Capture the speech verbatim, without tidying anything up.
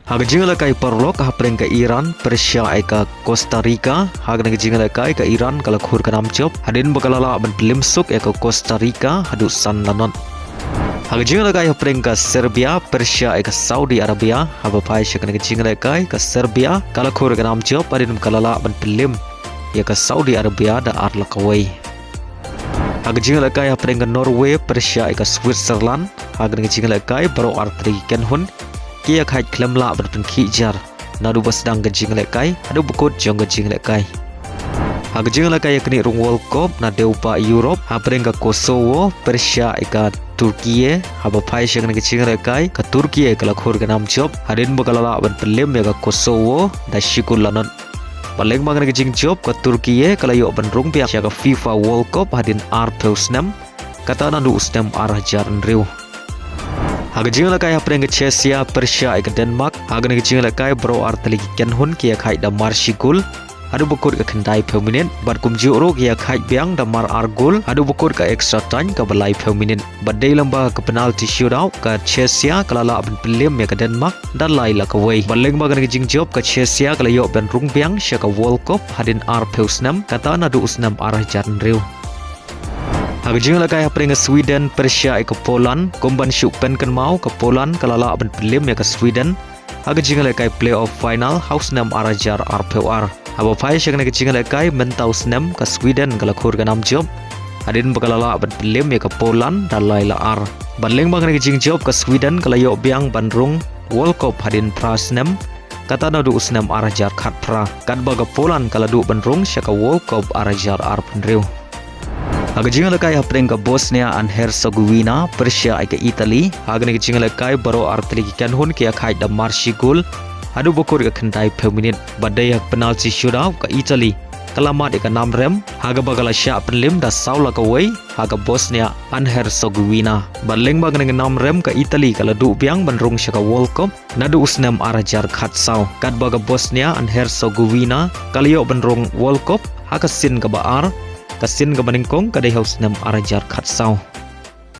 Ha ka jingïalehkai paralok hapdeng ka Iran pyrshah ïa ka Costa Rica, ha kane ka jingïalehkai ka Iran ka la khur ka nam jop hadien ba ka la lah ban pynliem suk ïa ka Costa Rica haduh san la not. Ha ka jingïalehkai hapdeng ka Serbia pyrshah ïa ka Saudi Arabia, haba phai sha kane ka jingïalehkai ka Serbia ka la khur ka nam jop hadien ba ka la lah ban pynliem ïa ka Saudi Arabia da ar la kawei. Ha ka jingïalehkai hapdeng ka Norway pyrshah ïa ka Switzerland, ha kane ka jingïalehkai baroh artylli ki kynhun ki ïakhaid khlem lah ban pynkhih jar naduh ba sdang ka jingïalehkai haduh ba kut jong ka jingïalehkai. Ha ka jingïalehkai ïaknieh rung World Cup na dewbah Europe hapdeng ka Kosovo pyrshah ïa ka Turkey, haba phai sha kane ka jingïalehkai ka Turkey ka la khur ka nam jop hadien ba ka la lah ban pynliem ïa ka Kosovo da shi kol la not. Bad lyngba kane ka jingjop ka Turkey ka la ïoh ban rung biang sha ka FIFA World Cup hadien arphew snem, kata naduh u snem ar hajar hynriew. Ha ka jingïalehkai hapdeng ka Czechia pyrshah ïa ka Denmark, ha kane ka jingïalehkai baroh artylli ki kynhun ki ïakhaid da mar shi kol haduh ba kut ka khyndaiphew minit, bad kumjuh ruh ki ïakhaid biang da mar ar kol haduh ba kut ka extra time kaba laiphew minit. Bad dei lyngba ka penalty shootout ka Czechia ka la lah ban pynliem ïa ka Denmark da lai la kawei. Bad lyngba kane ka jingjop ka Czechia ka la ïoh ban rung biang sha ka World Cup hadien arphew snem, kata naduh u snem ar hajar hynriew. Ha ka jingïalehkai hapdeng ka Sweden pyrshah ïa ka Poland, kum ban shu pynkynmaw ka Poland ka la lah ban pynliem ïa ka Sweden ha ka jingïalehkai playoff final ha u snem ar hajar arphew ar. Haba phai sha kane ka jingïalehkai mynta u snem ka Sweden ka la khur ka nam jop hadien ba ka la lah ban pynliem ïa ka Poland da lai la ar. Bad lyngba kane ka jingjop ka Sweden ka la ïoh biang ban rung World Cup hadien phra snem, kata naduh u snem ar hajar khatphra, katba ka Poland ka la duh ban rung sha ka World Cup ar hajar arphew hynriew. Ha ka jingïalehkai hapdeng ka Bosnia and Herzegovina pyrshah ïa ka Italy, ha kane ka jingïalehkai baroh artylli ki kynhun ki ïakhaid da mar shi kol haduh ba kut ka khyndaiphew minit, bad dei ha ka penalty shootout ka Italy ka la mad ïa ka nam rem ha kaba ka la shah pynliem da saw la kawei ha ka Bosnia and Herzegovina. Bad lyngba kane ka nam rem ka Italy ka la duh biang ban rung sha ka World Cup naduh u snem ar hajar khatsaw, katba ka Bosnia and Herzegovina ka la ïoh ban rung World Cup ha ka sien kaba ar, ka sien kaba nyngkong ka dei ha u snem ar hajar khatsaw.